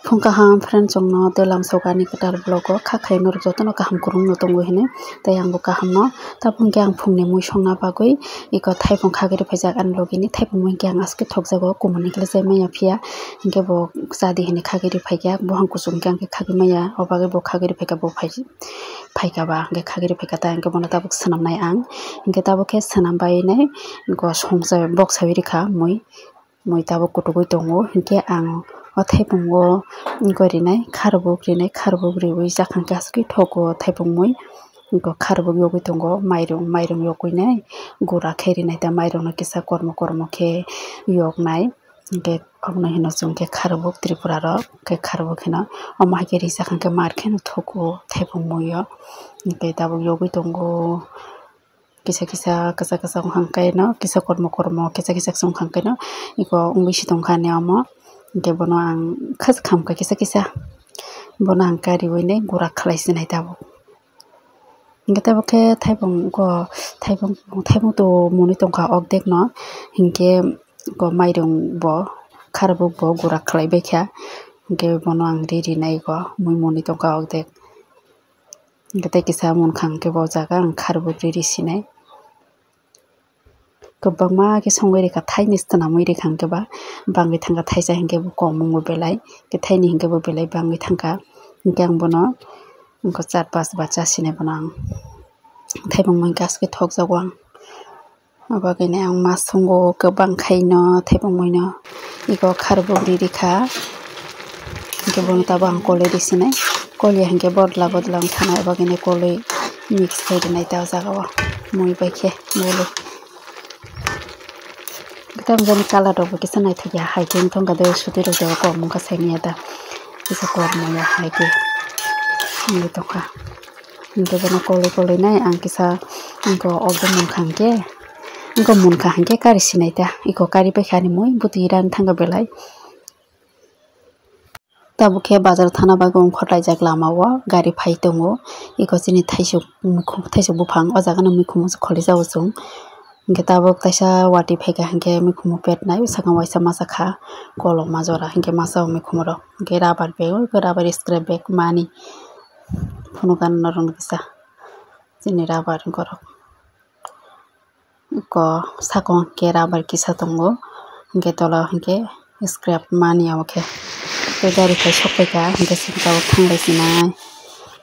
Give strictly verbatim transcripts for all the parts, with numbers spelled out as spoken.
Phung kaham friend chwngno tei lamsok ani kwtal vlog o kha khaino jotono kaham kwrwngno tongo hinwi tei angbo kahamno. Tabuk hwnkhe ang phungni mui songna bagwi iko thaipung khagwi rwphaijak ani logini thaipung mui hwnkhe ang aske thokjago kumuni khlai chai manya phiya hwnkhe bo chadi hinwi khagwi rwphaikha buphang kuchuk hwnkhe ang khe khagwi manya o bagwi bo khagwi rwphaikha bo phai phaikha ba hwnkhe khagwi rwphaikha ta hwnkhe bono tabuk swnamnai ang hwnkhe tabuk khe swnam bainai iko songsa bok sawi rwkha mui. Mui tabuk kutugwi tongo, hinkhe ang o thaipungo wngkha rinai, kharubuk rinai, kharubuk riwi chakha hwnkhe aswk thogo thaipung mui. Wngkha kharubuk yogwi tongo, mairung, mairung yogwinai gura khe rinai ta, mairungno kisa kormo kormo khe yoknai. Hinkhe omono hino chwng khe kharubuk Tripura rok, khe kharubuk hino omo hai khe ri chakha hwnkhe mar kheno thogo thaipung mui o. Hinkhe tabuk yogwi tongo. Kisa kisa kwchak kwchak wngkha hwnkhe no kisa kormo kormo kisa kisa wngkha hwnkhe no iko wngwi si tongkha ani omo. Hwnkhe bono ang kha se khamkha kisa kisa bono ang kariwi nai gura khlai sinai tabuk. Hwnkhe tabuk khe thaipung iko thaipung thaipung to mwnwi tongkha ordek no hwnkhe iko mairung bo kharubuk bo gura khlai baikha hwnkhe bono ang ri rinai iko mui mwnwi tongkha ordek. Hwnkhe tei kisa munkha hwnkhe bo jaga ang kharubuk riri sinai. Kwbangma khe songwi rikha, thaini swnamwi rikha hwnkhe ba bangwi thangkha, thaisa hwnkhe bo kom wngo belai, khe thaini hwnkhe bo belai bangwi thangkha. Hwnkhe ang bono wngkha char pas ba cha sinai bono ang thaipung mui gaske thokjago ang. Abagwino ang ma songo kwbang khaino thaipung muino iko kharubuk ri rikha. Hwnkhe bono tabuk ang kolwi risinai, kolya hwnkhe bodla bodla wngkha na, abagwino kolwi mix khai rinai ta o jaga o mui bai khe mui. Tamjani colour rok bo kisa naithok ya, hai khe wngthang kha de, suti rok de kok wngkha saimanya ta, kisa kok manya hai khe wngwi tongkha. Hwnkhe bono kolwi kolwi nai ang kisa wngkha, obo munkha hwnkhe, wngkha munkha hwnkhe kari sinai ta, iko kari paikha ani mui bwtwi rani thangkha belai. Tabuk khe bazar thana bagwi ongkhor laijak lama o gari phai tongo, iko chini thaisuk muikhum thaisuk buphang o jaga no muikhumu se kholi jago chwng. Hwnkhe tabuk kaisa watwi phaikha hwnkhe mikhumu petnai, sakang waisa masa kha kolokma jora, hwnkhe masa o mikhumu rok, hwnkhe rubber bag, rubber scrap bag mani phunukha norokno kisa chini rubber borok. Eko sakang hwnkhe rubber kisa tongo, hwnkhe tola o hwnkhe scrap mani abo khe tei gari phai sok phaikha, hwnkhe chwng tabuk thanglai sinai.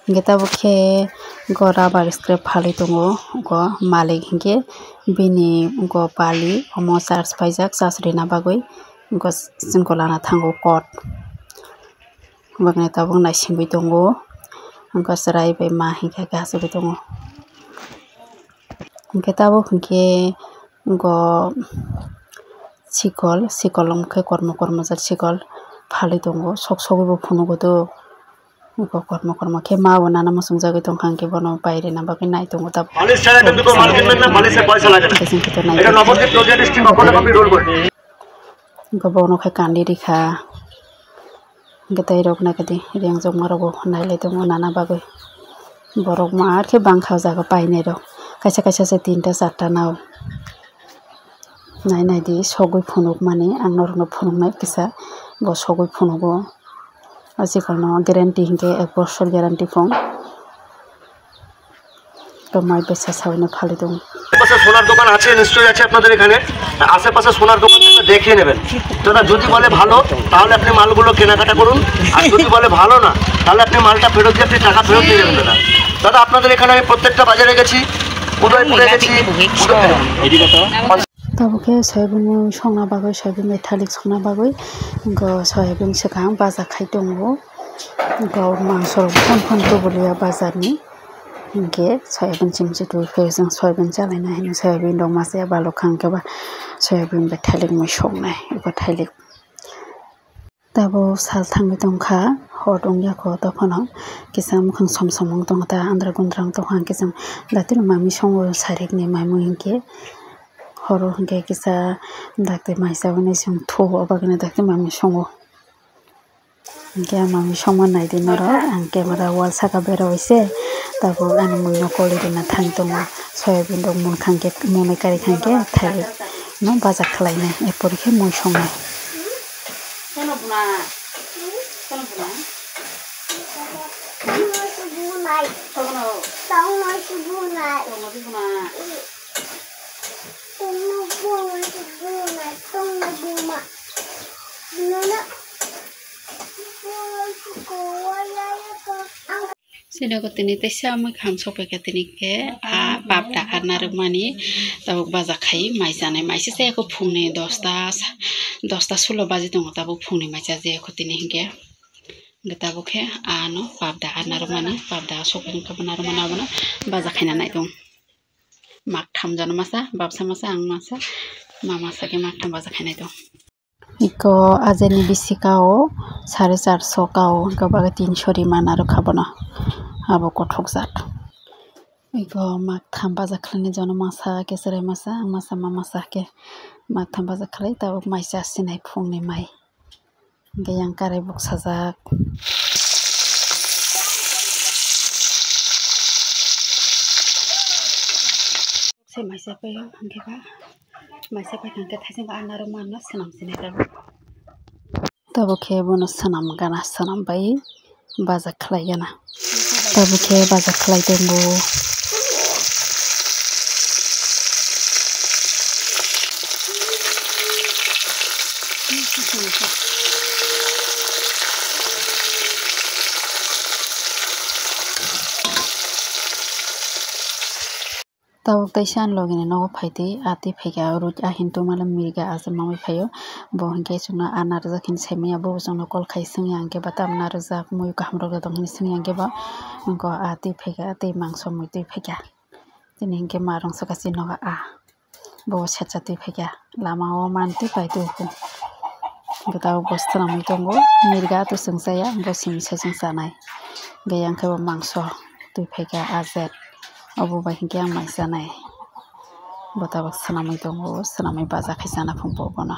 Hwnkhe tabuk khe eko rubber scrap phalwi tongo, eko malik hwnkhe bini eko pali omo charge paijak, charge rwna bagwi eko chwngkhe lana thango kot. Omo khe tabuk naisingwi tongo, eko chwrai bai ma hwnkhe achugwi tongo. Hwnkhe tabuk hwnkhe eko sikol, sikol wngkhe kormo kormo jat sikol phalwi tongo, sok sogwi bo phunugo do. Eko kormo kormo khe ma bo nana muchungjagwi tongkha, hwnkhe bono pai rwna bagwi nai tongo tabuk. মালিশ ছাড়া কিন্তু কোনো মাল কিনবেন না, মালিশে পয়সা লাগে না। Hwnkhe chwng khe to nai এটা নবদ্বীপ রোজের স্টিম আপনারা পাবেন রোল করে। Hwnkhe bono khe kandi rikha. Hwnkhe tei rok naikhe di, rengjakma rok bo nailai tongo nana bagwi. Borok ma ar khe bangkha o jaga painai rok. Kaisa kaisa se tinta charta nao. Nai nai di, sogwi phunukmani, ang norokno phunuknai kisa, bo sogwi phunugo. O chikon no guarantee hinkhe ek bosor guarantee phone. Tomai besa sawino phalwi tongo. আশেপাশে সোনার দোকান আছে, নিশ্চয়ই আছে আপনাদের এখানে। আশেপাশে সোনার দোকান থেকে দেখিয়ে নেবেন। দাদা, যদি বলে ভালো, তাহলে আপনি মালগুলো কেনাকাটা করুন, আর যদি বলে ভালো না, তাহলে আপনি মালটা ফেরত দিয়ে আপনি টাকা ফেরত দিয়ে যাবেন দাদা। দাদা, আপনাদের এখানে আমি প্রত্যেকটা বাজারে গেছি, উদয়পুরে গেছি, উদয়পুরে। Tabuk khe soyabin songna bagwi, soyabin bai thalik songna bagwi, go soyabin swkang baja khai tongo, go mangso rok phon phon tubuliya bajar ni. Hinkhe soyabin chimchi twi khe chwng soyabin chalaina hino, soyabin rok masa ya balok kha, hinkhe ba soyabin bai thailik mui soknai, eko thailik. Tabuk sal thangwi tongkha, hor wngya kho, tokhono kisa mukhang som som wng tongkha, ta andra gundra wng tongkha, hinkhe chwng daktino mami songo, sarikni mami hinkhe horo hinkhe kisa dakti mai chabwi chwng thuo, obagwino dakti mami songo. Hinkhe ang mami songma naidi norok, ang camera wall saka beraiwi se tabuk ani mui no koli rwna thang tongo. Soyabin rok munkha hinkhe, mwnwi kari kha hinkhe thaiwi no baja khlainai, erpor khe mui songnai. Sini ko tini teisa mui kham sokphaikha tini khe a pap da anarwkmani tabuk baja khai mai chanai mai se se ko phungni dosta dosta sulo baji tongo tabuk phungni mai chajakha tini hinkhe. Hinkhe tabuk khe ano pap da anarwkmani pap da sokphai wngkha bo narwkmani abono baja khaina nai tongo. Mak tham jona masa, bapsa masa, ang masa, ma masa khe mak tham baja khainai tongo. Iko ajeni bisi kao sare charso kao, hinkhe bagwi tinsho rima narwkha bono, abo kothok jat. Iko mak tham baja khlaini jona masa khe chwrai masa, ang masa, ma masa khe mak tham baja khlai tabuk mai chasinai phungni mai. Hinkhe yang karai buksajak. Se maisa paio, hinkhe ba maisa paikha hinkhe thaising ba anarwkmano swnam sinai tabuk. Tabuk khe bono swnam gana, swnam bai baja khlai gana. Tabuk khe baja khlai tongo. Tabuk teisa ani logini nogo phaitwi, a twi phaikha, oro ahini tongmani mirga aswk mamwi phaio. Bo hinkhe chwngno a narwkjak hinwi saimanya, bo chwngno call khai swngya hinkhe ba tamo narwkjak, mui kaham rwjak tong hinwi swngya hinkhe ba, wngkha a twi phaikha, tei mangso mui twi phaikha. Tini hinkhe ma rwngsukha chini nogo a. Bo setsatwi phaikha, lama o mantwi paitwi hwnkhe. Hinkhe tabuk bo swnamwi tongo, mirga twi chwng chaya, bo simi se chwng chanai. Hinkhe yang khe bo mangso twi phaikha ajet, obo bai hinkhe ang mai chanai. Bo tabuk swnamwi tongo, swnamwi baja khai chana phung bo bono.